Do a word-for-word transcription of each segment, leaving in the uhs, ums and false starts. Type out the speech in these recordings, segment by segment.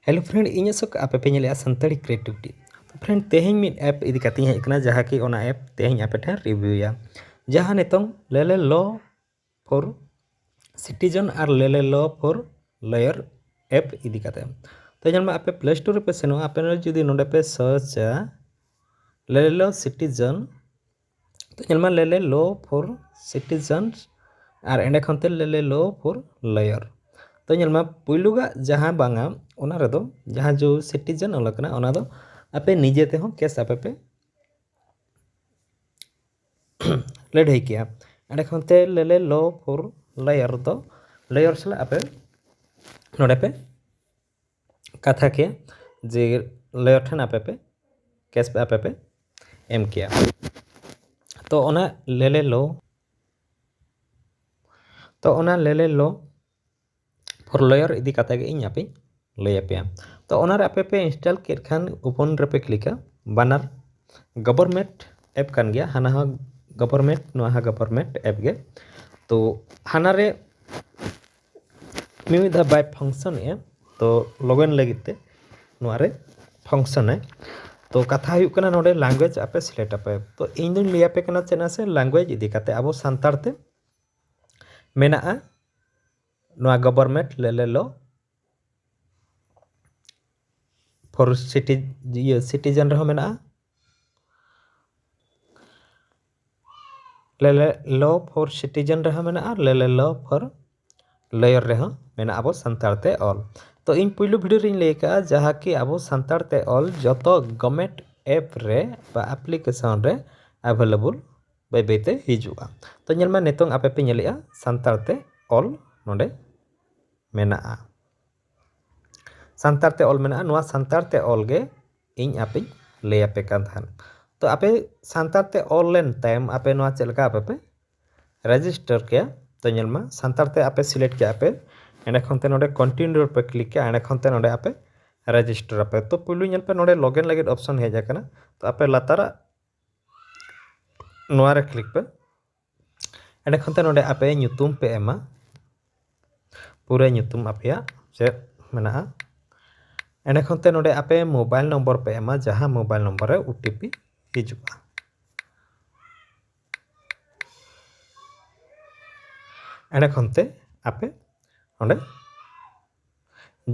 Hello friend, ᱤᱧ ᱟᱥᱚᱠ ᱟᱯᱮ ᱯᱮ ᱧᱮᱞᱮᱜᱼᱟ ᱥᱟᱱᱛᱟᱲᱤ ᱠᱨᱤᱭᱮᱴᱤᱵᱷᱤᱴᱤ᱾ ᱯᱷᱨᱮᱱᱰ, ᱛᱮᱦᱮᱧ ᱢᱤᱫ ᱮᱯ ᱤᱫᱤ ᱠᱟᱛᱮᱧ ᱦᱮᱡ ᱟᱠᱟᱱᱟ, ᱡᱟᱦᱟᱸ ᱠᱤ ᱚᱱᱟ ᱮᱯ ᱛᱮᱦᱮᱧ ᱟᱯᱮ ᱴᱷᱮᱱ ᱨᱤᱵᱷᱤᱭᱩᱭᱟ, ᱡᱟᱦᱟᱸ ᱱᱤᱛᱚᱝ ᱞᱮᱞᱮ ᱞᱚ ᱯᱷᱚᱨ ᱥᱤᱴᱤᱡᱮᱱ ᱟᱨ ᱞᱮᱞᱮ ᱞᱚ ᱯᱷᱚᱨ ᱞᱚᱭᱟᱨ ᱮᱯ ᱤᱫᱤ ᱠᱟᱛᱮ᱾ ᱛᱚ ᱧᱮᱞ ᱢᱮ, ᱟᱯᱮ ᱯᱞᱮ ᱥᱴᱳᱨ ᱨᱮᱯᱮ ᱥᱮᱱᱚᱜᱼᱟ, ᱟᱯᱮ ᱱᱚᱰᱮ ᱡᱩᱫᱤ ᱱᱚᱰᱮ ᱯᱮ ᱥᱟᱨᱪᱟ ᱞᱮᱞᱮ ᱞᱚ ᱥᱤᱴᱤᱡᱮᱱ, ᱛᱚ ᱧᱮᱞ ᱢᱮ ᱞᱮᱞᱮ ᱞᱚ ᱯᱷᱚᱨ ᱥᱤᱴᱤᱡᱮᱱ ᱟᱨ ᱮᱸᱰᱮ ᱠᱷᱚᱱ ᱛᱮ ᱞᱮᱞᱮ ᱞᱚ ᱯᱷᱚᱨ ᱞᱚᱭᱟᱨ᱾ ᱛᱚ ᱧᱮᱞ ᱢᱮ, ᱯᱩᱭᱞᱩ ᱜᱟᱜ ᱡᱟᱦᱟᱸ ᱵᱟᱝᱟ, ᱚᱱᱟ ᱨᱮᱫᱚ ᱡᱟᱦᱟᱸ ᱡᱚ ᱥᱤᱴᱤᱡᱮᱱ ᱚᱞ ᱟᱠᱟᱱᱟ, ᱚᱱᱟ ᱫᱚ ᱟᱯᱮ ᱱᱤᱡᱮ ᱛᱮᱦᱚᱸ ᱠᱮᱥ ᱟᱯᱮ ᱯᱮ ᱞᱟᱹᱲᱦᱟᱹᱭ ᱠᱮᱭᱟ᱾ ᱮᱸᱰᱮ ᱠᱷᱚᱱ ᱛᱮ ᱞᱮᱞᱮ ᱞᱚ ᱯᱷᱚᱨ ᱞᱚᱭᱟᱨ ᱫᱚ ᱞᱚᱭᱟᱨ ᱥᱟᱞᱟᱜ ᱟᱯᱮ ᱱᱚᱰᱮ ᱯᱮ ᱠᱟᱛᱷᱟ ᱠᱮᱭᱟ, ᱡᱮ ᱞᱚᱭᱟᱨ ᱴᱷᱮᱱ ᱟᱯᱮ ᱯᱮ ᱠᱮᱥ ᱟᱯᱮ ᱯᱮ ᱮᱢ ᱠᱮᱭᱟ᱾ ᱛᱚ ᱚᱱᱟ ᱞᱮᱞᱮ ᱞᱚ ᱛᱚ ᱚᱱᱟ ᱞᱮᱞᱮ ᱞᱚ ᱯᱷᱚᱨ ᱞᱚᱭᱟᱨ ᱤᱫᱤ ᱠᱟᱛᱮ ᱜᱮ ᱤᱧ ᱟᱯᱮᱧ ᱞᱟᱹᱭ ᱟᱯᱮᱭᱟ᱾ ᱛᱚ ᱚᱱᱟᱨᱮ ᱟᱯᱮ ᱯᱮ ᱤᱱᱥᱴᱚᱞ ᱠᱮᱫ ᱠᱷᱟᱱ, ᱳᱯᱮᱱ ᱨᱮᱯᱮ ᱠᱞᱤᱠᱟ᱾ ᱵᱟᱱᱟᱨ ᱜᱚᱵᱷᱚᱨᱱᱢᱮᱱᱴ ᱮᱯ ᱠᱟᱱ ᱜᱮᱭᱟ, ᱦᱟᱱᱟ ᱦᱚᱸ ᱜᱚᱵᱷᱚᱨᱱᱢᱮᱱᱴ, ᱱᱚᱣᱟ ᱦᱚᱸ ᱜᱚᱵᱷᱚᱨᱱᱢᱮᱱᱴ ᱮᱯ ᱜᱮ᱾ ᱛᱚ ᱦᱟᱱᱟ ᱨᱮ ᱢᱤᱢᱤᱫ ᱫᱷᱟᱣ ᱵᱟᱭ ᱯᱷᱟᱝᱥᱚᱱᱮᱜᱼᱟ, ᱛᱚ ᱞᱚᱜᱤᱱ ᱞᱟᱹᱜᱤᱫ ᱛᱮ ᱱᱚᱣᱟ ᱨᱮ ᱯᱷᱟᱝᱥᱚᱱᱟᱭ᱾ ᱛᱚ ᱠᱟᱛᱷᱟ ᱦᱩᱭᱩᱜ ᱠᱟᱱᱟ, ᱱᱚᱰᱮ ᱞᱮᱝᱜᱩᱭᱮᱡᱽ ᱟᱯᱮ ᱥᱤᱞᱮᱠᱴ ᱟᱯᱮ᱾ ᱛᱚ ᱤᱧ ᱫᱩᱧ ᱞᱟᱹᱭ ᱟᱯᱮ ᱠᱟᱱᱟ ᱪᱮᱫᱟᱜ ᱥᱮ ᱞᱮᱝᱜᱩᱭᱮᱡᱽ ᱤᱫᱤ ᱠᱟᱛᱮ ᱟᱵᱚ ᱥᱟᱱᱛᱟᱲ ᱛᱮ ᱢᱮᱱᱟᱜᱼᱟ ᱱᱚᱣᱟ ᱜᱚᱵᱷᱚᱨᱱᱢᱮᱱᱴ ᱞᱮᱞᱮ ᱞᱚ ᱯᱷᱚᱨ ᱥᱤᱴᱤ ᱤᱭᱟᱹ ᱥᱤᱴᱤᱡᱮᱱ ᱨᱮᱦᱚᱸ ᱢᱮᱱᱟᱜᱼᱟ, ᱞᱮᱞᱮ ᱞᱚ ᱯᱷᱚᱨ ᱥᱤᱴᱤᱡᱮᱱ ᱨᱮᱦᱚᱸ ᱢᱮᱱᱟᱜᱼᱟ, ᱞᱮᱞᱮ ᱞᱚ ᱯᱷᱚᱨ ᱞᱚᱭᱟᱨ ᱨᱮᱦᱚᱸ ᱢᱮᱱᱟᱜᱼᱟ ᱟᱵᱚ ᱥᱟᱱᱛᱟᱲ ᱛᱮ ᱚᱞ᱾ ᱛᱚ ᱤᱧ ᱯᱩᱭᱞᱩ ᱵᱷᱤᱰᱤᱭᱳ ᱨᱤᱧ ᱞᱟᱹᱭ ᱟᱠᱟᱫᱼᱟ, ᱡᱟᱦᱟᱸ ᱠᱤ ᱟᱵᱚ ᱥᱟᱱᱛᱟᱲ ᱛᱮ ᱚᱞ ᱡᱚᱛᱚ ᱜᱚᱵᱷᱚᱨᱱᱢᱮᱱᱴ ᱮᱯ ᱨᱮ ᱵᱟ ᱮᱯᱞᱤᱠᱮᱥᱚᱱ ᱨᱮ ᱮᱵᱷᱮᱞᱮᱵᱚᱞ ᱵᱟᱹᱭ ᱵᱟᱹᱭ ᱛᱮ ᱦᱤᱡᱩᱜᱼᱟ᱾ ᱛᱚ ᱧᱮᱞ ᱢᱮ, ᱱᱤᱛᱚᱝ ᱟᱯᱮ ᱯᱮ ᱧᱮᱞᱮᱜᱼᱟ ᱥᱟᱱᱛᱟᱲ ᱛᱮ ᱚᱞ ᱱᱚᱰᱮ ᱢᱮᱱᱟᱜᱼᱟ᱾ ᱥᱟᱱᱛᱟᱲ ᱛᱮ ᱚᱞ ᱢᱮᱱᱟᱜᱼᱟ, ᱱᱚᱣᱟ ᱥᱟᱱᱛᱟᱲ ᱛᱮ ᱚᱞ ᱜᱮ ᱤᱧ ᱟᱯᱮᱧ ᱞᱟᱹᱭ ᱟᱯᱮ ᱠᱟᱱ ᱛᱟᱦᱮᱸᱫ᱾ ᱛᱚ ᱟᱯᱮ ᱥᱟᱱᱛᱟᱲ ᱛᱮ ᱚᱞ ᱞᱮᱱ ᱛᱟᱭᱚᱢ ᱟᱯᱮ ᱱᱚᱣᱟ ᱪᱮᱫ ᱞᱮᱠᱟ ᱟᱯᱮ ᱯᱮ ᱨᱮᱡᱤᱥᱴᱟᱨ ᱠᱮᱭᱟ? ᱛᱚ ᱧᱮᱞ ᱢᱟ, ᱥᱟᱱᱛᱟᱲ ᱛᱮ ᱟᱯᱮ ᱥᱤᱞᱮᱠᱴ ᱠᱮᱜᱼᱟ ᱯᱮ, ᱮᱸᱰᱮ ᱠᱷᱚᱱ ᱛᱮ ᱱᱚᱰᱮ ᱠᱚᱱᱴᱤᱱᱤᱭᱩ ᱨᱮᱯᱮ ᱠᱞᱤᱠ ᱠᱮᱜᱼᱟ, ᱮᱸᱰᱮ ᱠᱷᱚᱱ ᱛᱮ ᱱᱚᱰᱮ ᱟᱯᱮ ᱨᱮᱡᱤᱥᱴᱟᱨ ᱟᱯᱮ᱾ ᱛᱚ ᱯᱩᱭᱞᱩ ᱧᱮᱞ ᱯᱮ, ᱱᱚᱰᱮ ᱞᱚᱜᱤᱱ ᱞᱟᱹᱜᱤᱫ ᱚᱯᱥᱚᱱ ᱦᱮᱡ ᱟᱠᱟᱱᱟ, ᱛᱚ ᱟᱯᱮ ᱞᱟᱛᱟᱨᱟᱜ ᱱᱚᱣᱟ ᱨᱮ ᱠᱞᱤᱠ ᱯᱮ᱾ ᱮᱸᱰᱮ ᱠᱷᱚᱱ ᱛᱮ ᱱᱚᱰᱮ ᱟᱯᱮ ᱧᱩᱛᱩᱢ ᱯᱮ ᱮᱢᱟ, ᱯᱩᱨᱟᱹ ᱧᱩᱛᱩᱢ ᱟᱯᱮᱭᱟᱜ ᱪᱮᱫ ᱢᱮᱱᱟᱜᱼᱟ, ᱮᱸᱰᱮᱠᱷᱚᱱ ᱛᱮ ᱱᱚᱰᱮ ᱟᱯᱮ ᱢᱳᱵᱟᱭᱤᱞ ᱱᱚᱢᱵᱚᱨ ᱯᱮ ᱮᱢᱟ, ᱡᱟᱦᱟᱸ ᱢᱳᱵᱟᱭᱤᱞ ᱱᱚᱢᱵᱚᱨ ᱨᱮ ᱳ ᱴᱤ ᱯᱤ ᱦᱤᱡᱩᱜᱼᱟ᱾ ᱮᱸᱰᱮᱠᱷᱚᱱ ᱛᱮ ᱟᱯᱮ ᱚᱸᱰᱮ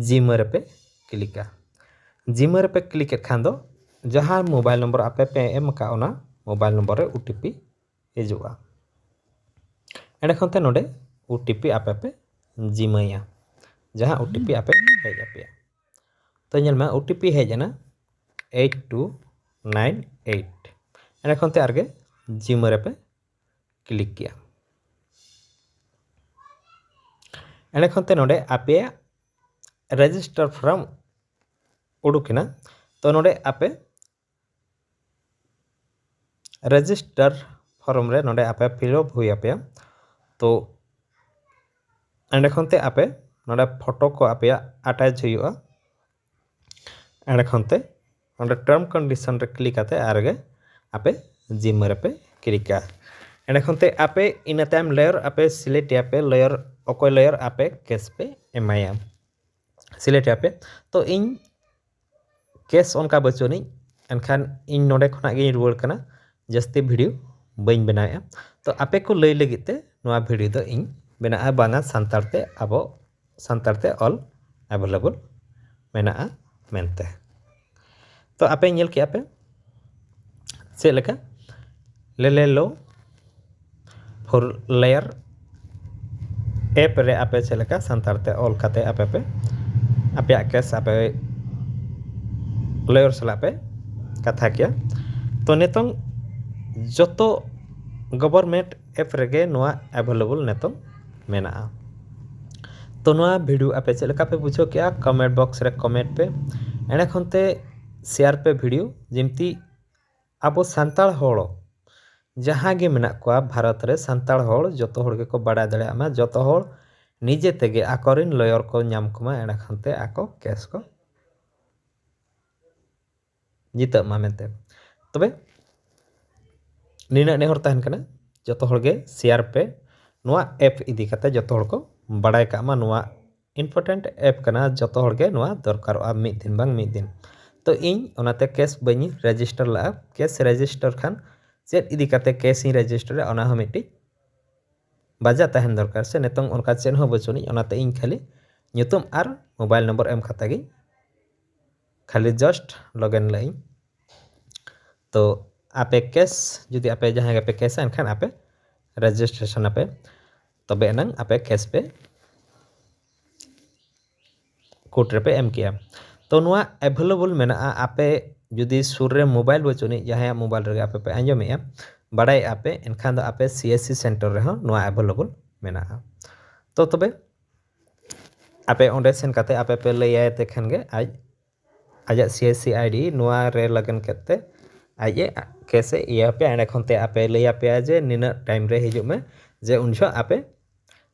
ᱡᱤᱢᱟᱹ ᱨᱮᱯᱮ ᱠᱞᱤᱠᱟ᱾ ᱡᱤᱢᱟᱹ ᱨᱮᱯᱮ ᱠᱞᱤᱠ ᱮᱫ ᱠᱷᱟᱱ ᱫᱚ ᱡᱟᱦᱟᱸ ᱢᱳᱵᱟᱭᱤᱞ ᱱᱚᱢᱵᱚᱨ ᱟᱯᱮ ᱯᱮ ᱮᱢ ᱟᱠᱟᱫ, ᱚᱱᱟ ᱢᱳᱵᱟᱭᱤᱞ ᱱᱚᱢᱵᱚᱨ ᱨᱮ ᱳ ᱴᱤ ᱯᱤ ᱦᱤᱡᱩᱜᱼᱟ᱾ ᱮᱸᱰᱮᱠᱷᱚᱱ ᱛᱮ ᱱᱚᱰᱮ ᱳ ᱴᱤ ᱯᱤ ᱟᱯᱮ ᱯᱮ ᱡᱤᱢᱟᱹᱭᱟ, ᱡᱟᱦᱟᱸ ᱳ ᱴᱤ ᱯᱤ ᱟᱯᱮ ᱦᱮᱡ ᱟᱯᱮᱭᱟ᱾ ᱛᱚ ᱧᱮᱞ ᱢᱮ, ᱳ ᱴᱤ ᱯᱤ ᱦᱮᱡ ᱮᱱᱟ ᱮᱭᱤᱴ ᱴᱩ ᱱᱟᱭᱤᱱ ᱮᱭᱤᱴ᱾ ᱮᱸᱰᱮᱠᱷᱚᱱ ᱛᱮ ᱟᱨᱜᱮ ᱡᱤᱢᱟᱹ ᱨᱮᱯᱮ ᱠᱞᱤᱠ ᱠᱮᱜᱼᱟ᱾ ᱮᱸᱰᱮᱠᱷᱚᱱ ᱛᱮ ᱱᱚᱰᱮ ᱟᱯᱮᱭᱟᱜ ᱨᱮᱡᱤᱥᱴᱟᱨ ᱯᱷᱚᱨᱢ ᱩᱰᱩᱠ ᱮᱱᱟ᱾ ᱛᱚ ᱱᱚᱰᱮ ᱟᱯᱮ ᱨᱮᱡᱤᱥᱴᱟᱨ ᱯᱷᱚᱨᱢ ᱨᱮ ᱱᱚᱰᱮ ᱟᱯᱮ ᱯᱷᱤᱞᱟᱯ ᱦᱩᱭ ᱟᱯᱮᱭᱟ᱾ ᱛᱚ ᱮᱸᱰᱮᱠᱷᱚᱱ ᱛᱮ ᱟᱯᱮ ᱱᱚᱰᱮ ᱯᱷᱳᱴᱳ ᱠᱚ ᱟᱯᱮᱭᱟᱜ ᱟᱴᱟᱪ ᱦᱩᱭᱩᱜᱼᱟ᱾ ᱮᱸᱰᱮᱠᱷᱚᱱ ᱛᱮ ᱚᱸᱰᱮ ᱴᱟᱨᱢ ᱠᱚᱱᱰᱤᱥᱚᱱ ᱨᱮ ᱠᱞᱤᱠ ᱠᱟᱛᱮ ᱟᱨᱜᱮ ᱟᱯᱮ ᱡᱤᱢᱟᱹ ᱨᱮᱯᱮ ᱠᱞᱤᱠᱟ᱾ ᱮᱸᱰᱮᱠᱷᱚᱱ ᱛᱮ ᱟᱯᱮ ᱤᱱᱟᱹ ᱛᱟᱭᱚᱢ ᱞᱮᱭᱚᱨ ᱟᱯᱮ ᱥᱤᱞᱮᱠᱴ ᱮᱭᱟ ᱯᱮ, ᱞᱮᱭᱚᱨ ᱚᱠᱚᱭ ᱞᱮᱭᱚᱨ ᱟᱯᱮ ᱠᱮᱥ ᱯᱮ ᱮᱢᱟᱭᱟ, ᱥᱤᱞᱮᱠᱴ ᱮᱭᱟ ᱯᱮ᱾ ᱛᱚ ᱤᱧ ᱠᱮᱥ ᱚᱱᱠᱟ ᱵᱟᱹᱪᱩᱜ ᱟᱹᱱᱤᱡ, ᱮᱱᱠᱷᱟᱱ ᱤᱧ ᱱᱚᱰᱮ ᱠᱷᱚᱱᱟᱜ ᱜᱤᱧ ᱨᱩᱣᱟᱹᱲ ᱠᱟᱱᱟ, ᱡᱟᱹᱥᱛᱤ ᱵᱷᱤᱰᱤᱭᱳ ᱵᱟᱹᱧ ᱵᱮᱱᱟᱣᱮᱫᱼᱟ᱾ ᱛᱚ ᱟᱯᱮ ᱠᱚ ᱞᱟᱹᱭ ᱞᱟᱹᱜᱤᱫ ᱛᱮ ᱱᱚᱣᱟ ᱵᱷᱤᱰᱤᱭᱳ ᱫᱚ ᱤᱧ ᱵᱮᱱᱟᱜᱼᱟ, ᱵᱟᱝᱟ ᱥᱟᱱᱛᱟᱲ ᱛᱮ ᱟᱵᱚ ᱥᱟᱱᱛᱟᱲ ᱛᱮ ᱚᱞ ᱮᱵᱮᱞᱮᱵᱚᱞ ᱢᱮᱱᱟᱜᱼᱟ ᱢᱮᱱᱛᱮ᱾ ᱛᱚ ᱟᱯᱮ ᱧᱮᱞ ᱠᱮᱜᱼᱟ ᱯᱮ ᱪᱮᱫ ᱞᱮᱠᱟ ᱞᱮᱞᱮᱞᱳ ᱯᱷᱳᱨ ᱞᱮᱭᱟᱨ ᱮᱯ ᱨᱮ ᱟᱯᱮ ᱪᱮᱫ ᱞᱮᱠᱟ ᱥᱟᱱᱛᱟᱲ ᱛᱮ ᱚᱞ ᱠᱟᱛᱮ ᱟᱯᱮ ᱯᱮ ᱟᱯᱮᱭᱟᱜ ᱠᱮᱥ ᱟᱯᱮ ᱞᱮᱭᱟᱨ ᱥᱟᱞᱟᱜ ᱯᱮ ᱠᱟᱛᱷᱟ ᱠᱮᱭᱟ᱾ ᱛᱚ ᱱᱤᱛᱚᱝ ᱡᱚᱛᱚ ᱜᱚᱵᱷᱚᱨᱱᱢᱮᱱᱴ ᱮᱯ ᱨᱮᱜᱮ ᱱᱚᱣᱟ ᱮᱵᱮᱞᱮᱵᱚᱞ ᱱᱤᱛᱚᱝ ᱢᱮᱱᱟᱜᱼᱟ᱾ ᱛᱚ ᱱᱚᱣᱟ ᱵᱷᱤᱰᱤᱭᱳ ᱟᱯᱮ ᱪᱮᱫ ᱞᱮᱠᱟ ᱯᱮ ᱵᱩᱡᱷᱟᱹᱣ ᱠᱮᱜᱼᱟ, ᱠᱚᱢᱮᱱᱴ ᱵᱚᱠᱥ ᱨᱮ ᱠᱚᱢᱮᱱᱴ ᱯᱮ᱾ ᱮᱸᱰᱮᱠᱷᱚᱱ ᱛᱮ ᱥᱮᱭᱟᱨ ᱯᱮ ᱵᱷᱤᱰᱤᱭᱳ, ᱡᱮᱢᱛᱤ ᱟᱵᱚ ᱥᱟᱱᱛᱟᱲ ᱦᱚᱲ ᱡᱟᱦᱟᱸ ᱜᱮ ᱢᱮᱱᱟᱜ ᱠᱚᱣᱟ ᱵᱷᱟᱨᱚᱛ ᱨᱮ, ᱥᱟᱱᱛᱟᱲ ᱦᱚᱲ ᱡᱚᱛᱚ ᱦᱚᱲ ᱜᱮᱠᱚ ᱵᱟᱲᱟᱭ ᱫᱟᱲᱮᱭᱟᱜ ᱢᱟ, ᱡᱚᱛᱚ ᱦᱚᱲ ᱱᱤᱡᱮ ᱛᱮᱜᱮ ᱟᱠᱚᱨᱮᱱ ᱞᱚᱭᱚᱨ ᱠᱚ ᱧᱟᱢ ᱠᱚᱢᱟ, ᱮᱸᱰᱮᱠᱷᱟᱱ ᱛᱮ ᱟᱠᱚ ᱠᱮᱥ ᱠᱚ ᱡᱤᱛᱟᱹᱜ ᱢᱟ ᱢᱮᱱᱛᱮ᱾ ᱛᱚᱵᱮ ᱱᱤᱱᱟᱹᱜ ᱱᱮᱦᱚᱨ ᱛᱟᱦᱮᱱ ᱠᱟᱱᱟ, ᱡᱚᱛᱚ ᱦᱚᱲ ᱜᱮ ᱥᱮᱭᱟᱨ ᱯᱮ, ᱱᱚᱣᱟ ᱮᱯ ᱤᱫᱤ ᱠᱟᱛᱮ ᱡᱚᱛᱚ ᱦᱚᱲ ᱠᱚ ᱵᱟᱲᱟᱭ ᱠᱟᱜ ᱢᱟ, ᱱᱚᱣᱟ important app ᱠᱟᱱᱟ, ᱡᱚᱛᱚ ᱦᱚᱲ ᱜᱮ ᱱᱚᱣᱟ ᱫᱚᱨᱠᱟᱨᱚᱜᱼᱟ ᱢᱤᱫ ᱫᱤᱱ ᱵᱟᱝ ᱢᱤᱫ ᱫᱤᱱ᱾ ᱛᱚ ᱤᱧ ᱚᱱᱟᱛᱮ ᱠᱮᱥ ᱵᱟᱹᱧ ᱨᱮᱡᱤᱥᱴᱟᱨ ᱞᱟᱜᱼᱟ᱾ ᱠᱮᱥ ᱨᱮᱡᱤᱥᱴᱟᱨ ᱠᱷᱟᱱ ᱪᱮᱫ ᱤᱫᱤ ᱠᱟᱛᱮ ᱠᱮᱥ ᱤᱧ ᱨᱮᱡᱤᱥᱴᱟᱨᱟ ᱚᱱᱟ ᱦᱚᱸ ᱢᱤᱫᱴᱤᱡ ᱵᱟᱡᱟ ᱛᱟᱦᱮᱱ ᱫᱚᱨᱠᱟᱨ ᱥᱮ᱾ ᱱᱤᱛᱚᱝ ᱚᱱᱠᱟ ᱪᱮᱫ ᱦᱚᱸ ᱵᱟᱹᱪᱩᱜ ᱟᱹᱱᱤᱡ, ᱚᱱᱟᱛᱮ ᱤᱧ ᱠᱷᱟᱹᱞᱤ ᱧᱩᱛᱩᱢ ᱟᱨ ᱢᱳᱵᱟᱭᱤᱞ ᱱᱚᱢᱵᱚᱨ ᱮᱢ ᱠᱟᱛᱮ ᱜᱮ ᱠᱷᱟᱹᱞᱤ just login ᱞᱟᱹᱜ ᱤᱧ᱾ ᱛᱚ ᱟᱯᱮ ᱠᱮᱥ ᱡᱩᱫᱤ ᱟᱯᱮ ᱡᱟᱦᱟᱸᱭ ᱜᱮᱯᱮ ᱠᱮᱥᱟ ᱮᱱᱠᱷᱟᱱ ᱟᱯᱮ ᱨᱮᱡᱤᱥᱴᱨᱮᱥᱚᱱ ᱟᱯᱮ, ᱛᱚᱵᱮ ᱮᱱᱟᱝ ᱟᱯᱮ ᱠᱮᱥ ᱯᱮ ᱠᱳᱨᱴ ᱨᱮᱯᱮ ᱮᱢ ᱠᱮᱜᱼᱟ᱾ ᱛᱚ ᱱᱚᱣᱟ ᱮᱵᱷᱮᱞᱮᱵᱚᱞ ᱢᱮᱱᱟᱜᱼᱟ, ᱟᱯᱮ ᱡᱩᱫᱤ ᱥᱩᱨ ᱨᱮ ᱢᱳᱵᱟᱭᱤᱞ ᱵᱟᱹᱪᱩᱜ ᱟᱹᱱᱤᱡ, ᱡᱟᱦᱟᱸᱭᱟᱜ ᱢᱳᱵᱟᱭᱤᱞ ᱨᱮᱜᱮ ᱟᱯᱮ ᱯᱮ ᱟᱸᱡᱚᱢᱮᱜᱼᱟ, ᱵᱟᱲᱟᱭᱮᱜᱼᱟ ᱯᱮ, ᱮᱱᱠᱷᱟᱱ ᱫᱚ ᱟᱯᱮ ᱥᱤ ᱮᱥ ᱥᱤ ᱥᱮᱱᱴᱟᱨ ᱨᱮᱦᱚᱸ ᱱᱚᱣᱟ ᱮᱵᱷᱮᱞᱮᱵᱚᱞ ᱢᱮᱱᱟᱜᱼᱟ᱾ ᱛᱚ ᱛᱚᱵᱮ ᱟᱯᱮ ᱚᱸᱰᱮ ᱥᱮᱱ ᱠᱟᱛᱮ ᱟᱯᱮ ᱯᱮ ᱞᱟᱹᱭᱟᱭ ᱛᱮ ᱠᱷᱟᱱ ᱜᱮ ᱟᱡ ᱟᱡᱟᱜ ᱥᱤ ᱮᱥ ᱥᱤ ᱟᱭ ᱰᱤ ᱱᱚᱣᱟ ᱨᱮ ᱞᱟᱜᱟᱱ ᱠᱟᱛᱮ ᱟᱡ ᱮ ᱠᱮᱥ ᱮ ᱤᱭᱟᱹ ᱟᱯᱮᱭᱟ᱾ ᱮᱸᱰᱮ ᱠᱷᱚᱱ ᱛᱮ ᱟᱯᱮ ᱞᱟᱹᱭ ᱟᱯᱮᱭᱟ ᱡᱮ ᱱᱤᱱᱟᱹᱜ ᱴᱟᱭᱤᱢ ᱨᱮ ᱦᱤᱡᱩᱜ ᱢᱮ, ᱡᱮ ᱩᱱ ᱡᱚᱦᱚᱜ ᱟᱯᱮ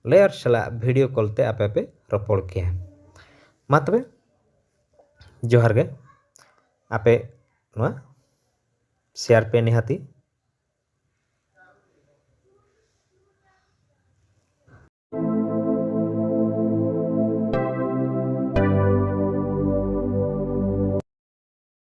ᱞᱚᱭᱟᱨ ᱥᱟᱞᱟᱜ ᱵᱷᱤᱰᱤᱭᱳ ᱠᱚᱞ ᱛᱮ ᱟᱯᱮ ᱯᱮ ᱨᱚᱯᱚᱲ ᱠᱮᱭᱟ᱾ ᱢᱟ ᱛᱚᱵᱮ ᱡᱚᱦᱟᱨ ᱜᱮ, ᱟᱯᱮ ᱱᱚᱣᱟ ᱥᱮᱭᱟᱨ ᱯᱮ ᱱᱤᱦᱟᱹᱛᱤ᱾